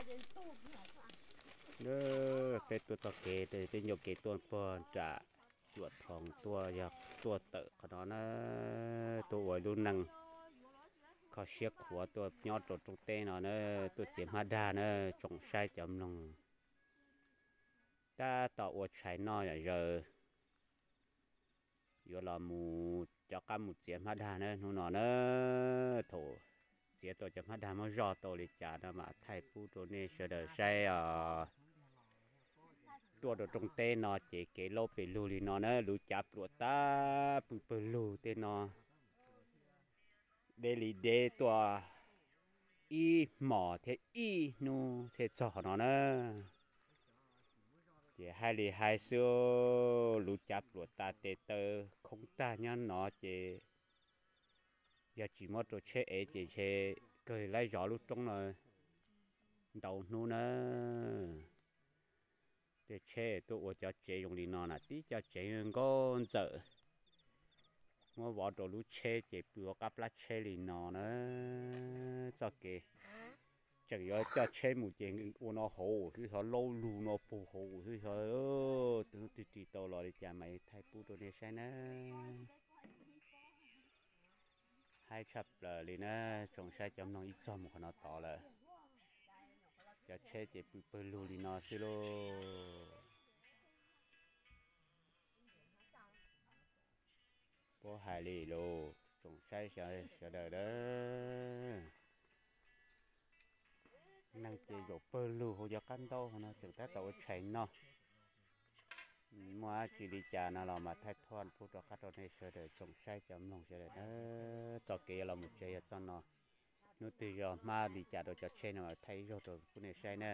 Peb tuaj txoj kev, peb ncauj kev tuaj puag nram Cuam Thoos tuaj, yog tuaj tawm qhov no na, tuaj ua ib lub neej kho siab qhuav tuaj nyob rau rooj teb no na, tuaj txiav hmab dag na, tsoom saib cov mloog. Tab tom ua tshais noj yom zaws, yuav los mus rov qab mus txiav hmab dag na hnub no na. Thaum txiav tau cov hmab dag muab zoj tau li cas no mam thaij pub rau nej sawv daws saib os. Tuaj rau rooj teb no ces kev laub pes lug li no na, luv cav pluam tag pw pawg lug tej no. Deb li deb tuaj ib hmos thiab ib hnub thiaj txog no na. Ces hais li hais xwb, luv cav pluam tas tes taw khoob tag nyob no ces yog tsis muab rau tsheb ev ces ntshe kawg laib zov lub roob no ntau hnub na. Tej tsheb tuaj ua cov tsev zoo li no na, tib cov tsev nkauj ntxawm, muab vov rau lub tsheb ces pw hauv qab plab tsheb li no na. Txoj kev tseem yuav coj tsheb mus ces ua no hauv xwb, xyov laub lug no puag hauv xwb, xyov tus hnub twg ris tau los li cas mam thaij pub rau nej saib na. Haib tshaj plaws li na, tsoom saib cov mloog, ib txog mus qhov no tod lawm, cov tsheb ces pw pawg lug li no xwb lauj. Puab hais li lauj, tsoom saib sawv daws a. Neeg ces zaum pawg lug hauv cov qab ntaub hauv no tseem tab tom ua tshais noj. Muaj dab tsi li cas no los mas thaij thuaj pub rov qab rau nej sawv daws tsoom saib cov mloog sawv daws na. Txoj kev yuav los mus tsev yog txoj no. Hnub twg yog hmab li cas rau cov tsheb no thaij ib zaug rau pub nej saib na.